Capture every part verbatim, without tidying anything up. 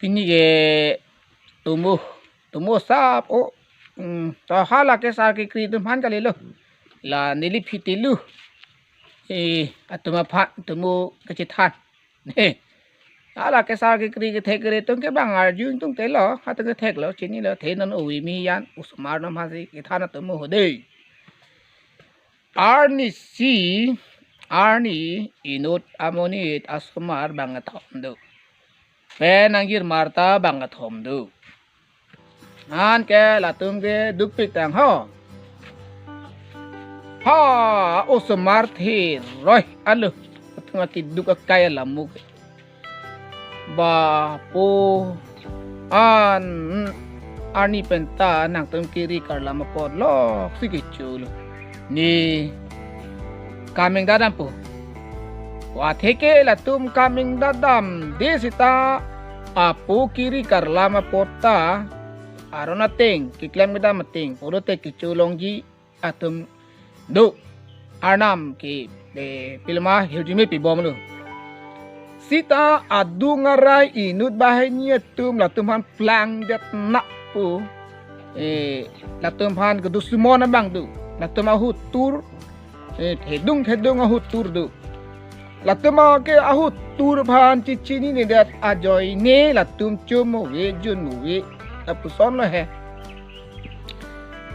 Pini ke tomo, tomo sap o. Hmm, to hala kesar kekri atum aphan kalilo. La neli phitilu. Eh, atum aphan tomo kachethan. He. Hala kesar kekri kethek kere atum ke bang arju ingtungte lo, atum kethek lo, chinilo, the non ovi mi yan, osomar non aphansi kethan atomo ho dei. Arnisi, arni inut amonit asomar bang kethom do. Pen angjirmar ta bang kethom do. Anke latum ke dukpik tang ho. Ha, osomar thi roi alo. Atum keduk akai alam mo ke. Ba po an arni penta nangtum kiri karlam apot loksi kecho lo. Ne kam ingdadam po. Wa theke latum kam ingdadam de seta apo kiri karlam apot ta aron ateng keklem kedam ateng pulote kecho longji atum do. Arnam ke, eh, pilma hirjume pibom lo. Seta adung arai inut banghini atum latum aphan plangdet na po. Eh, latum aphan kedusmon abang do. Latum ahut tur, eh, thedung thedung ahut tur do. Latum ke ahut tur aphan chechininedet ajoine latum chomove junmove lapuson lo he.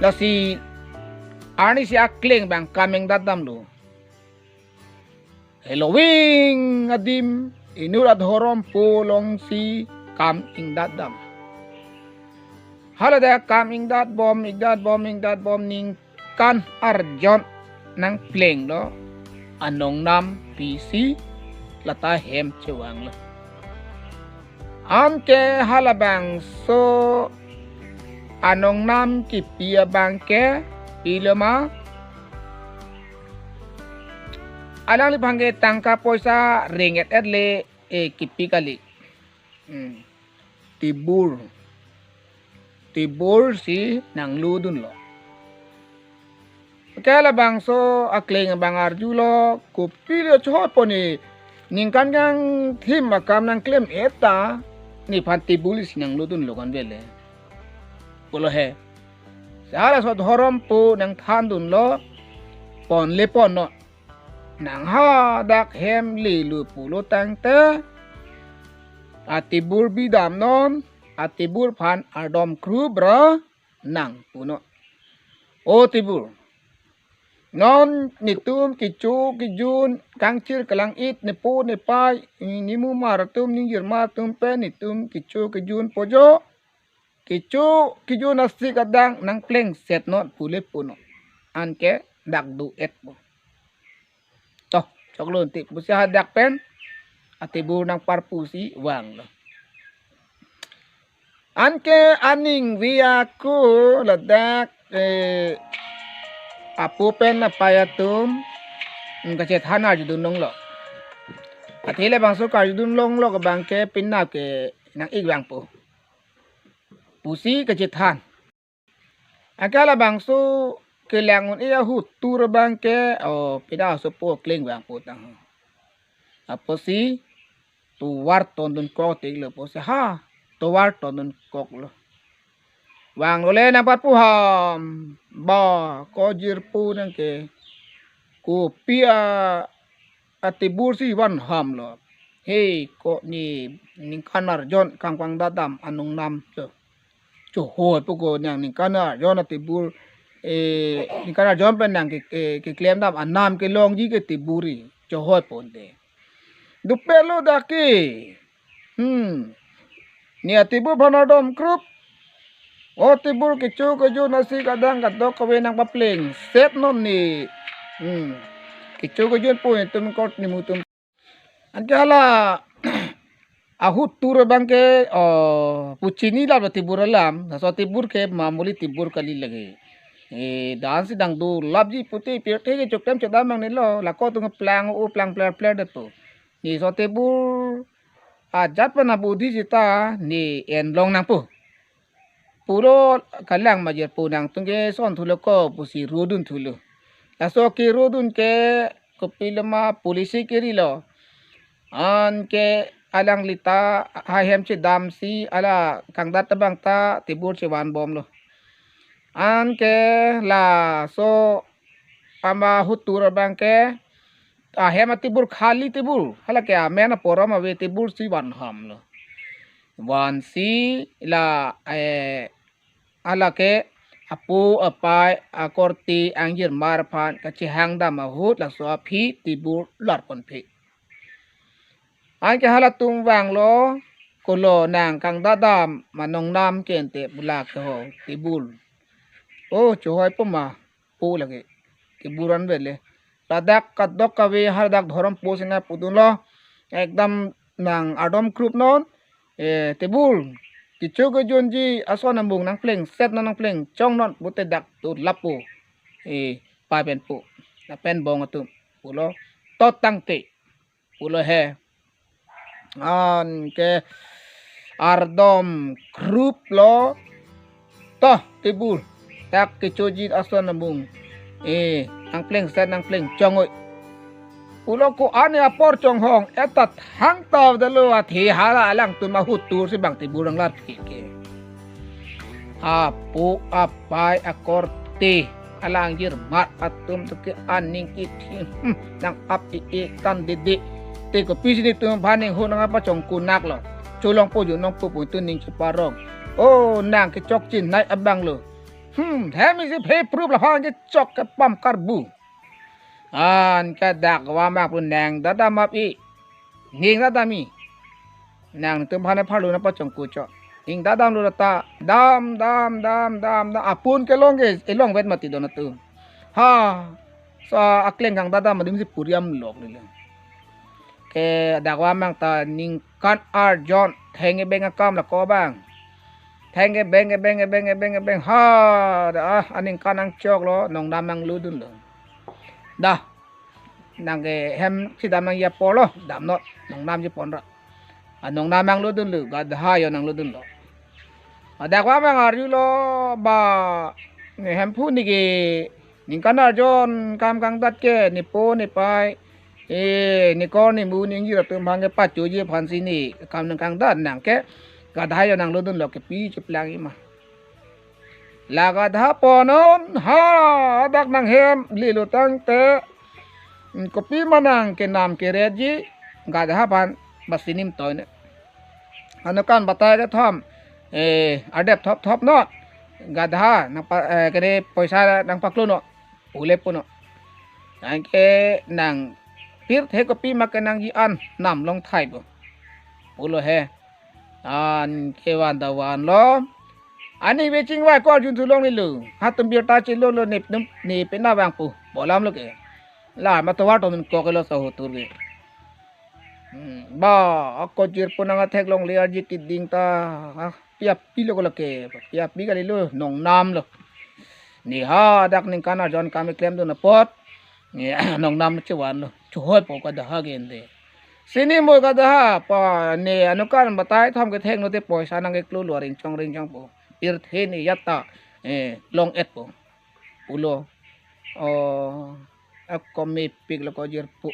Lasi arnisi akleng bang kam ingdadam lo. Heloving adim inut adhorom po alongsi kam ingdadam. Haladak kam ingdat bom, ingdat bom, ingdat bom ningkan arjon nangplenglo. Anongnam pisi lata hem chevanglo. Anke halabangso anongnam kipi abang ke piloma. Alangliphan ke tangka poisa ringet etle, eh, kipi kali. Hmm. Tebur. Tebur si nanglodunlo. Ke labangso akleng abang arjulo, kopilo chot poni ningkan kangthim akam nangklem eta, nephan tebur si nanglodunlo kan bele. Pulo he. Sala so dhorom po nangthandunlo, ponle ponnon. Nanghadak hem lelo pulo tangte, atebur bidamnon, atebur aphan ardom krubra nang punon. O tebur, non netum kecho kejun kangchir kalang-it nepo nepei, nemumar atum, nengjirmar atum pen netum kecho kejun po jo. Kecho kejun asik adang nangplengsetnon pule punon. Anke dak do-et po. To, choklo ante pusi hadak pen atebur nangparpusi vanglo. Anke aning vi ako ladak, eh, apo pen apei atum, hmm, kachethan arjudun longlo. Athe labangso karjudun longlo abang ke penap ke nang-ik vangpo pusi kachethan. Anke labangso kelang un-e ahut tur abang ke, o, pida asopo kleng vangpo tang. Apotsi tovar tondun kok tik lo pusi ha, tovar tondun koklo. Vanglo le nangparpu ham, ba, ko jirpo nang ke. Kopi a atebur si van hamlo. He, ko ne ningkan arjon kangpangdadam anongnam lo. Chohoi po ko nang ningkan arjon atebur, eh, ningkan arjon pen nang ke, ke, keklem dam anam kelongji ke tebur ri. Chohoi ponte. Dopetlo dak ke. Hmm. Ne atebur aphan ardom krup. O tebur kecho kejun asik adang kadokave nangpaplengsetnon ne. Hmm. Kecho kejun po netum kot nemu atum. Anke hala ahut tur abang ke, o, pu chini lap atebur alam. Laso atebur ke mamuli tebur kali lake. Eh, dan si dang dolapji pute pirthe ke chokdam chodam nangnelo. Lako atum plang o plang pler pler det po. Ne so atebur ajat pen abudi seta ne en long nangpo. Pulo kalang majir po nangtum ke son thulo ko pusi rodun thulo. Laso kerodun ke kopiloma police kerilo. Anke alangli ta ahem chedamsi hala kangdat abang ta tebur chevan bomlo. Anke laso ama hutur abang ke ahem atebur khali tebur, hala ke amen aporom ave tebur si van hamlo. Vansi la, eh, hala ke apo apai akorte angjirmar aphan kachehang dam ahut laso aphi tebur larpon phe. Anke halatum vanglo, kolo nang kangdat dam ma Nongnam ke ante pu la ke ho tebur. Oh, chohoi po ma pu lake. Tebur an vele. Ladak kadokave haladak dhorom po sina pudunlo. Ekdam nang ardom krup non. Eh, tebur. Kecho kejunji ason amung nangpleng set non nangpleng chong non pute dak tu lapu. Eh, pa pen pu. Lapen bong atum pulo. Tot tangte pulo he. Anke ardom krup lo. Toh, tebur. Dak kechoji ason amung. Eh, nangpleng set nangpleng chong oi. Pulo ko-an apor chonghong. Eta thangta dalo athe hala alangtum ahutur si bang tebur nanglar ke. Apo apai akorte alangjirmar atum toke aning kithi, hmm, nang ap e e kan dede. Te kopisi netum aphan ningho nangpachong kunak lo. Cholong po junong po pu tu ning cheparong. Oh, nang kechok chinai abang lo. Hmm, hem isi phe prup la hang kechok kepam karbu. Anke dak wa mak pu nang dadam ap e. Ning dadam e. Nangtum aphan pharlu nangpachong kuchok. Ning dadam lo ta. Dam, dam, dam, dam, dam. Apun kelong ke, elong vet mati don atum. Ha. Sa akleng kangdat dam adim si puriam lok lele. Ke dak wa mang ta ningkan arjon. Theng ebeng akam lako bang. Theng ebeng, ebeng, ebeng, ebeng, ebeng. Ha. Da, ah, aningkan nangchok lo. Nongnam nangludun lo. Dah. Nang ke hem si dam nangji apor lo, damnot, Nongnam ji ponra. A Nongnam nangludun lo, Gadha yo nangludun lo. A dak wa bang arjulo ba ne Hemphu ne ke ningkan arjon kam kangdat ke ne po ne pai. Eh, ne kor ne mu ne ingjir atum bang ke pachoji aphan si ne kam nang kangdat nang ke Gadha yo nangludun lo kepi cheplang ima. La Gadha pon non, ha, dak nang hem lilo tangte. Hmm, kopi ma nang kenam keretji, Gadha aphan basinim toy ne. Ano kan batai kethom, eh, adep thop thop non. Gadha nang pa, eh, kene poisa nangpaklo non. Ule punon. Anke nang pirthe kopi ma kenangji an nam longthai po. Pulo he. Anke van ta vanlo. Ani veching vai ko arjun thulong ni lo. Hatum birta chelo lo ne, ne pena vang pu. Bolam lo ke. La ma tovar to nun ko ke lo sa hotur ke. Hmm, ba, ako jirpo nang athek longle arji keding ta. Ah, pi api lo ko lake. Pi api kali lo, Nongnam lo. Ne ha dak ningkan arjon kam klemdun apot. Ne Nongnam chevanlo. Chohoi po Gadha ke ante. Sini mo Gadha pa ne ano kan batai thom kethek note poisa nang keklo lo ringchong ringchong po. Pirthe ne yata, eh, long-et po. Pulo. Oh, ako mepik lo ko jirpo.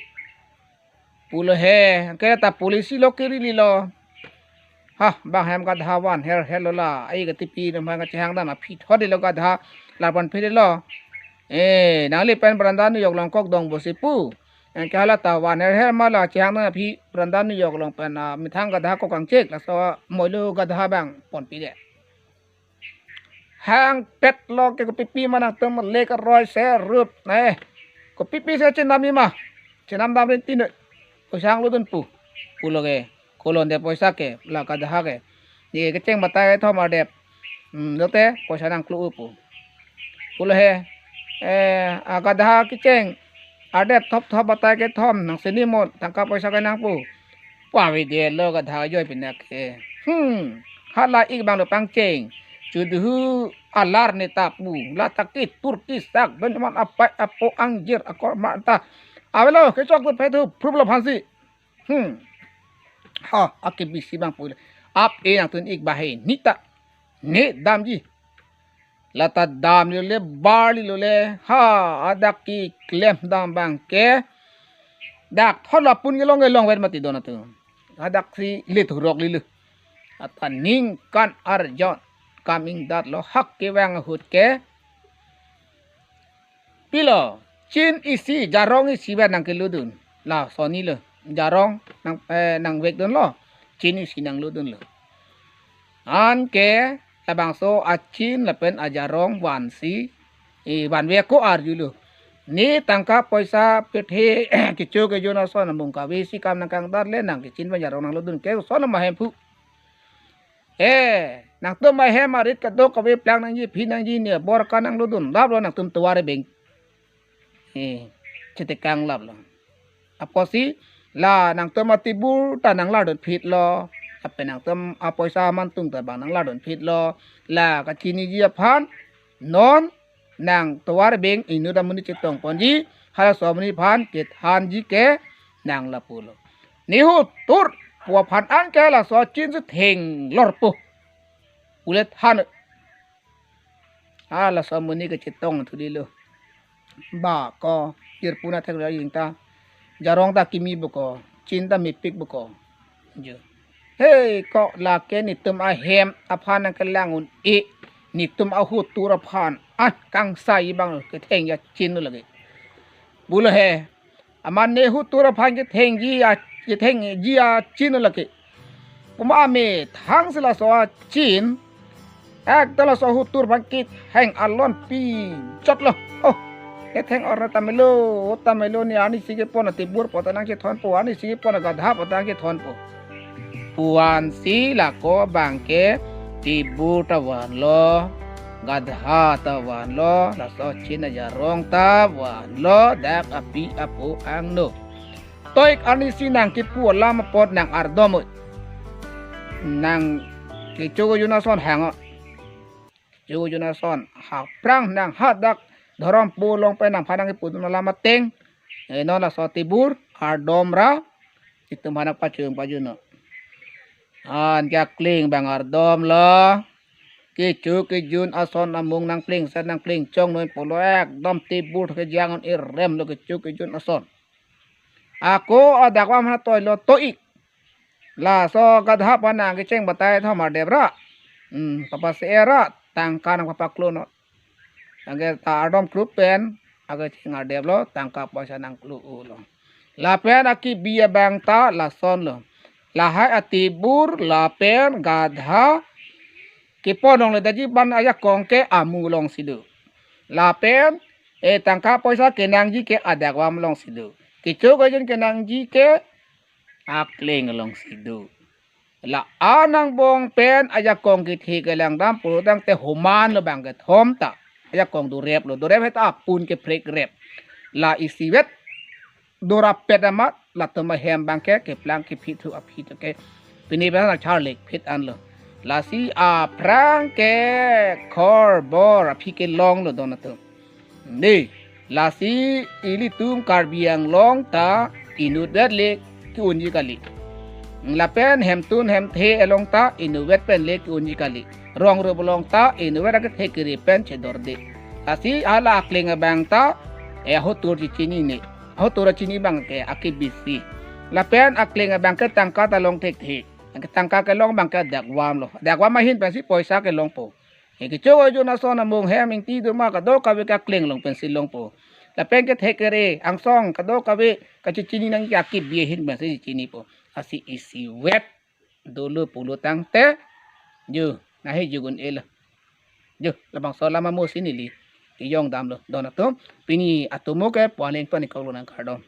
Pulo he, kere ta police lo kiri lilo. Ha, bang hem Gadha van her her lo la. Ai katipi nam hang chehang dam aphi thot lo Gadha. Larpon phi lo. Eh, nangli pen beranda nu yok long kok dong bosi pu. Anke hala ta van her her ma la chehang dam aphi beranda nu yok long pen, ah, methang Gadha ko kangchek laso moilo Gadha bang ponpi de. Hangpet lo ke kopipi ma nangtum le karoi se rup. Eh, kopipi se chenam ima. Chenam dam rinti noi. Poisa nangludun pu. Pulo ke. Kolon de poisa ke. La Gadha ke. Ye kecheng batai thom adep. Hmm, lote poisa nangklu pu. Pulo he. Eh, a Gadha kecheng. Adep thop thop batai kethom. Nang sini mo. Tangka poisa ke nang pu. Pavide lo Gadha joi pinak ke. Hmm. Hala ik bang lo pangcheng. Chuduhu alar ne tapu. La taki turki sak ben man apai apo angjir akor ma ta. Avelo kechok tu phe tu prup lo phansi. Hmm. Ha, ake bisi bang pule. Ap e nangtun ik bahe. Nita. Ne damji. Lata dam lilo le, bar lilo le. Ha, adak keklem dam bang ke. Dak thot lapun kelong kelong vet mati don atum. Hadak si le thurok lilo. Ata ningkan arjon kam ingdatlo, hak kevang ahut ke. Pilo, chin isi, jarong isi pen nangkelodun. Lason ilo, jarong nang, eh, nangvekdunlo, chin isi nanglodunlo. Anke labangso achin lapen ajarong vansi, eh, vanve ako arjulo. Ne tangka poisa pethe kecho kejun ason amung kave si kam nangkangdat le nang kechin pen jarong nanglodun ke, lason ma hemphu. Eh, nangtum ahem arit kadokave plang nangji, phi nangji, ne bor ka nanglodun laplo nangtum tovar abeng. Eh, chetekang laplo. Apotsi la nangtum atibur ta nanglardunphitlo. Lapen nangtum apoisa amantung ta bang nanglardunphitlo. La kachiniji aphan non nang tovar abeng inut amonit chetongponji, halaso amonit aphan kethanji ke nang lapulo. Ne hutur pu aphan anke laso chin si thenglorpo. Ulet han. Halaso amonit ke chetong thulilo. Ba ko, jirpuna thek lo ingta. Jarong ta kimi boko, chin ta mepik boko. Jo. Hei, ko lake netum ahem aphan nangkelang un-e, netum ahutur aphan an kangsai bang kethengji achin lo lake. Pulo he, amat ne hutur aphan kethengji a, kethengji achin lo lake. Puma amethang si laso achin, ekta laso hutur aphan ketheng alon pijotlo. Oh, ketheng orna ta melo, ta melo, ne arnisi kepon atibur pu ta nangchethonpo, arnisi kepon agadha pu ta nangchethonpo. Puansi lako abangke tibur ta vanlo, gadha ta vanlo, laso chin ajarong ta vanlo, dak api apo angno. Toik arnisi nangkipu alam apot nang ardom oi. Nang kecho kejun ason hang o. Kecho kejun ason aphrang nang hadak dhorom po along pen nangphan nangkipudun alam ateng. Eh, non laso tibur ardom ra. Itum aphan nangpachung pajunnon. Anke akling abang ardomlo. Kecho kejun ason amung nangplengset nangplengchong non pulo, ekdom tibur kejang on irem lo kecho kejun ason. Ako adakvam aphan toilo toik. Laso gadha aphan nangkecheng batai thom ardep ra. Hmm, papa se ra tangka nangpapaklo non. Anke ta ardom klup pen, akecheng ardeplo, tangka poisa nangklo-olo. Lapen akibi abang ta lasonlo. Lahai atibur lapen gadha kepon longledetji abang ajakong ke amu alongsi do. Lapen, eh, tangka poisa kenangji ke adakvam alongsi do. Kecho kejun kenangji ke akling alongsi do. La anang angbong pen ajakong kethe kelang dam pulotangte homan lo abang kethom ta. Ajakong doreplo, dorep heta apun kephrek rep. La isivet dorap pet amat, latum ahem abangke keplang kephi thu aphi thu ke. Pini abang nangcharlek phit anlo. Lasi aphrang ke khorbor aphi kelonglo don atum. Ne, lasi ilitum Karbi Anglong ta inutvet le ke-unji kali. Lapen hemtun hemthe along ta inutvet pen le ke-unji kali. Rong rup along ta inutvet akethe kere pen chedorde. Lasi hala akling abang ta, eh, ahotur chechinine. Ahotur chini abangke akibisi. Lapen akling abangke tangka ta long thekthe. Anke tangka kelong abangke adakvam lo. Adakvam ahin pensi poisa kelongpo. He kecho kejun ason amung hem ingti durma kadokave ke akling along pensi longpo. Lapen kethe kere angsong kadokave kachechini nangji ke akibi ahin pensi chinipo. Lasi isivet dolo pulotangte. Jo, nahi jugun elo. Jo, labangso alam amo si neli kejong damlo. Don atum, pini atomo ke puan leng panikoklo nangkardom.